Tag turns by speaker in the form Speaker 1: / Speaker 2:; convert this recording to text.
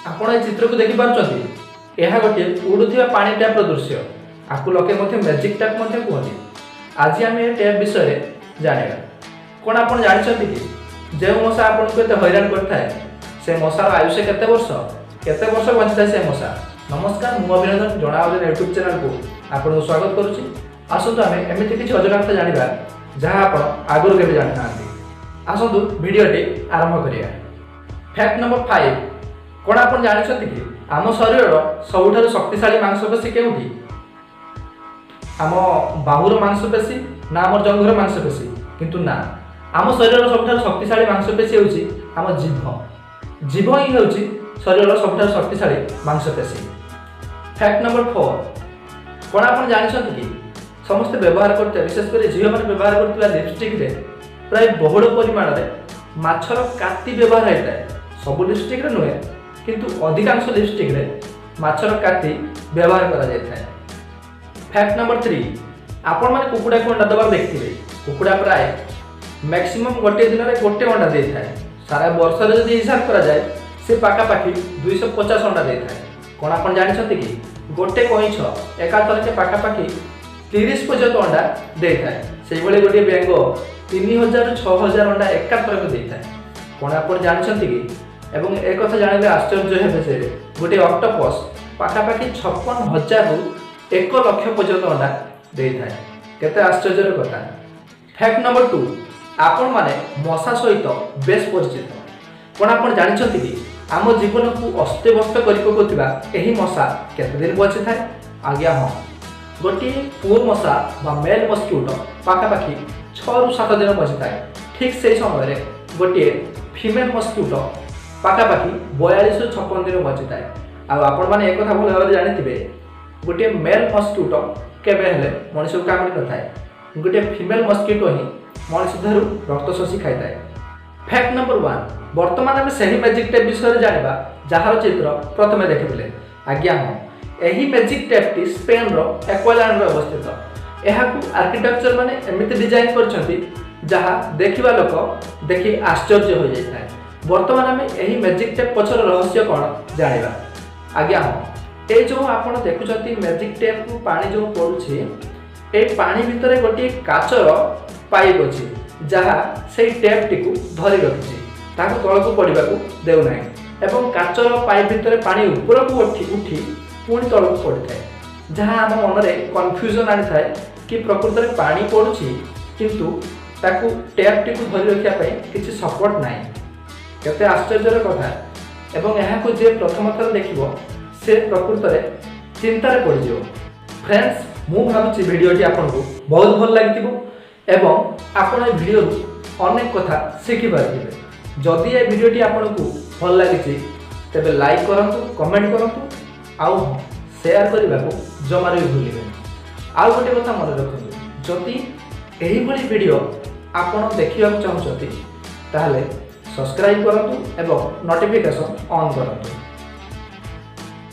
Speaker 1: ଆପଣ ଏ ଚିତ୍ରକୁ ଦେଖିପାରୁଛନ୍ତି। ଏହା ଗୋଟିଏ ଉଡ଼ୁଥିବା ପାଣି ଟ୍ୟାପ୍ର ଦୃଶ୍ୟ। ଆକୁ ଲୋକେ ମଧ୍ୟ ମ୍ୟାଜିକ୍ ଟ୍ୟାପ୍ ମଧ୍ୟ କୁହନ୍ତି। ଆଜି ଆମେ ଏ ଟ୍ୟାପ୍ ବିଷୟରେ ଜାଣିବା। କ'ଣ ଆପଣ ଜାଣିଛନ୍ତି କି ଯେଉଁ ମଶା ଆପଣଙ୍କୁ ଏତେ ହଇରାଣ କରିଥାଏ, ସେ ମଶାର ଆୟୁଷ କେତେ ବର୍ଷ, କେତେ ବର୍ଷ ବଞ୍ଚିଥାଏ ସେ ମଶା? ନମସ୍କାର, ମୁଁ ଅଭିନନ୍ଦନ, ଜଣା ଅଜଣା ୟୁଟ୍ୟୁବ୍ ଚ୍ୟାନେଲକୁ ଆପଣଙ୍କୁ ସ୍ୱାଗତ କରୁଛି। ଆସନ୍ତୁ ଆମେ ଏମିତି କିଛି ଅଜଣା କଥା ଜାଣିବା ଯାହା ଆପଣ ଆଗରୁ କେବେ ଜାଣିନାହାନ୍ତି। ଆସନ୍ତୁ ଭିଡ଼ିଓଟି ଆରମ୍ଭ କରିବା। ଫ୍ୟାକ୍ଟ ନମ୍ବର 5, କ'ଣ ଆପଣ ଜାଣିଛନ୍ତି କି ଆମ ଶରୀରର ସବୁଠାରୁ ଶକ୍ତିଶାଳୀ ମାଂସପେଶୀ କେଉଁଠି? ଆମ ବାହୁର ମାଂସପେଶୀ ନା ଆମର ଜଙ୍ଘର ମାଂସପେଶୀ? କିନ୍ତୁ ନା, ଆମ ଶରୀରର ସବୁଠାରୁ ଶକ୍ତିଶାଳୀ ମାଂସପେଶୀ ହେଉଛି ଆମ ଜିଭ। ଜିଭ ହିଁ ହେଉଛି ଶରୀରର ସବୁଠାରୁ ଶକ୍ତିଶାଳୀ ମାଂସପେଶୀ। ଫ୍ୟାକ୍ଟ ନମ୍ବର 4, କ'ଣ ଆପଣ ଜାଣିଛନ୍ତି କି ସମସ୍ତେ ବ୍ୟବହାର କରୁଥିବା, ବିଶେଷ କରି ଝିଅମାନେ ବ୍ୟବହାର କରୁଥିବା ଲିପଷ୍ଟିକ୍ରେ ପ୍ରାୟ ବହୁଳ ପରିମାଣରେ ମାଛର କାତି ବ୍ୟବହାର ହୋଇଥାଏ? ସବୁ ଲିପଷ୍ଟିକ୍ରେ ନୁହେଁ, କିନ୍ତୁ ଅଧିକାଂଶ ଲିପଷ୍ଟିକ୍ରେ ମାଛର କାତି ବ୍ୟବହାର କରାଯାଇଥାଏ। ଫ୍ୟାକ୍ଟ ନମ୍ବର 3, ଆପଣମାନେ କୁକୁଡ଼ାକୁ ଅଣ୍ଡା ଦେବାର ଦେଖିଥିବେ। କୁକୁଡ଼ା ପ୍ରାୟ ମ୍ୟାକ୍ସିମମ୍ ଗୋଟିଏ ଦିନରେ ଗୋଟେ ଅଣ୍ଡା ଦେଇଥାଏ। ସାରା ବର୍ଷରେ ଯଦି ହିସାବ କରାଯାଏ, ସେ ପାଖାପାଖି 250 ଅଣ୍ଡା ଦେଇଥାଏ। କ'ଣ ଆପଣ ଜାଣିଛନ୍ତି କି ଗୋଟେ କଇଁଛ ଏକାଥରକେ ପାଖାପାଖି 30 ପର୍ଯ୍ୟନ୍ତ ଅଣ୍ଡା ଦେଇଥାଏ? ସେଇଭଳି ଗୋଟିଏ ବେଙ୍ଗ 3000ରୁ 6000 ଅଣ୍ଡା ଏକାଥରକେ ଦେଇଥାଏ। କ'ଣ ଆପଣ ଜାଣିଛନ୍ତି କି, ଏବଂ ଏକଥା ଜାଣିଲେ ଆଶ୍ଚର୍ଯ୍ୟ ହେବେ ଯେ ଗୋଟିଏ ଅକ୍ଟୋପସ୍ ପାଖାପାଖି 56,000ରୁ 1 ଲକ୍ଷ ପର୍ଯ୍ୟନ୍ତ ଅଣ୍ଡା ଦେଇଥାଏ। କେତେ ଆଶ୍ଚର୍ଯ୍ୟର କଥା! ଫ୍ୟାକ୍ଟ ନମ୍ବର 2, ଆପଣମାନେ ମଶା ସହିତ ବେଶ ପରିଚିତ। କ'ଣ ଆପଣ ଜାଣିଛନ୍ତି କି ଆମ ଜୀବନକୁ ଅସ୍ତବ୍ୟସ୍ତ କରି ପକାଉଥିବା ଏହି ମଶା କେତେ ଦିନ ବଞ୍ଚିଥାଏ? ଆଜ୍ଞା ହଁ, ଗୋଟିଏ ପୁଅ ମଶା ବା ମେଲ୍ ମସ୍କିଟୋ ପାଖାପାଖି 6ରୁ 7 ଦିନ ବଞ୍ଚିଥାଏ। ଠିକ୍ ସେହି ସମୟରେ ଗୋଟିଏ ଫିମେଲ୍ ମସ୍କିଟୋ ପାଖାପାଖି 42ରୁ 56 ଦିନ ବଞ୍ଚିଥାଏ। ଆଉ ଆପଣମାନେ ଏକଥା ଭଲ ଭାବରେ ଜାଣିଥିବେ, ଗୋଟିଏ ମେଲ୍ ମସ୍କିଟୋ କେବେ ହେଲେ ମଣିଷକୁ କାମୁଡ଼ି ନଥାଏ। ଗୋଟିଏ ଫିମେଲ୍ ମସ୍କିଟୋ ହିଁ ମଣିଷ ଦେହରୁ ରକ୍ତ ଶୋଷି ଖାଇଥାଏ। ଫ୍ୟାକ୍ଟ ନମ୍ବର 1, ବର୍ତ୍ତମାନ ଆମେ ସେହି ମ୍ୟାଜିକ୍ ଟେପ୍ ବିଷୟରେ ଜାଣିବା ଯାହାର ଚିତ୍ର ପ୍ରଥମେ ଦେଖିଥିଲେ। ଆଜ୍ଞା ହଁ, ଏହି ମ୍ୟାଜିକ୍ ଟେପ୍ଟି ସ୍ପେନ୍ର ଏକ୍ୱାଲାଣ୍ଡରେ ଅବସ୍ଥିତ। ଏହାକୁ ଆର୍କିଟେକ୍ଚର ମାନେ ଏମିତି ଡିଜାଇନ୍ କରିଛନ୍ତି ଯାହା ଦେଖିବା ଲୋକ ଦେଖି ଆଶ୍ଚର୍ଯ୍ୟ ହୋଇଯାଇଥାଏ। ବର୍ତ୍ତମାନ ଆମେ ଏହି ମ୍ୟାଜିକ୍ ଟେପ୍ ପଛର ରହସ୍ୟ କ'ଣ ଜାଣିବା। ଆଜ୍ଞା ହଁ, ଏ ଯେଉଁ ଆପଣ ଦେଖୁଛନ୍ତି ମ୍ୟାଜିକ୍ ଟେପ୍ରୁ ପାଣି ଯେଉଁ ପଡ଼ୁଛି, ଏଇ ପାଣି ଭିତରେ ଗୋଟିଏ କାଚର ପାଇପ୍ ଅଛି ଯାହା ସେଇ ଟେପ୍ଟିକୁ ଧରି ରଖିଛି, ତାକୁ ତଳକୁ ପଡ଼ିବାକୁ ଦେଉନାହିଁ ଏବଂ କାଚର ପାଇପ୍ ଭିତରେ ପାଣି ଉପରକୁ ଉଠି ଉଠି ପୁଣି ତଳକୁ ପଡ଼ିଥାଏ, ଯାହା ଆମ ମନରେ କନଫ୍ୟୁଜନ୍ ଆଣିଥାଏ କି ପ୍ରକୃତରେ ପାଣି ପଡ଼ୁଛି, କିନ୍ତୁ ତାକୁ ଟ୍ୟାପ୍ଟିକୁ ଧରି ରଖିବା ପାଇଁ କିଛି ସପୋର୍ଟ ନାହିଁ। କେତେ ଆଶ୍ଚର୍ଯ୍ୟର କଥା! ଏବଂ ଏହାକୁ ଯିଏ ପ୍ରଥମ ଥର ଦେଖିବ, ସେ ପ୍ରକୃତରେ ଚିନ୍ତାରେ ପଡ଼ିଯିବ। ଫ୍ରେଣ୍ଡସ୍, ମୁଁ ଭାବୁଛି ଭିଡ଼ିଓଟି ଆପଣଙ୍କୁ ବହୁତ ଭଲ ଲାଗିଥିବ ଏବଂ ଆପଣ ଏ ଭିଡ଼ିଓରୁ ଅନେକ କଥା ଶିଖିପାରିଥିବେ। ଯଦି ଏ ଭିଡ଼ିଓଟି ଆପଣଙ୍କୁ ଭଲ ଲାଗିଛି, ତେବେ ଲାଇକ୍ କରନ୍ତୁ, କମେଣ୍ଟ କରନ୍ତୁ ଆଉ ହଁ, ସେୟାର କରିବାକୁ ଜମାରୁ ବି ଭୁଲିବେନି। ଆଉ ଗୋଟିଏ କଥା ମନେ ରଖନ୍ତୁ, ଯଦି ଏହିଭଳି ଭିଡ଼ିଓ ଆପଣ ଦେଖିବାକୁ ଚାହୁଁଛନ୍ତି, ତାହେଲେ ସବସ୍କ୍ରାଇବ୍ କରନ୍ତୁ ଏବଂ ନୋଟିଫିକେସନ୍ ଅନ୍ କରନ୍ତୁ।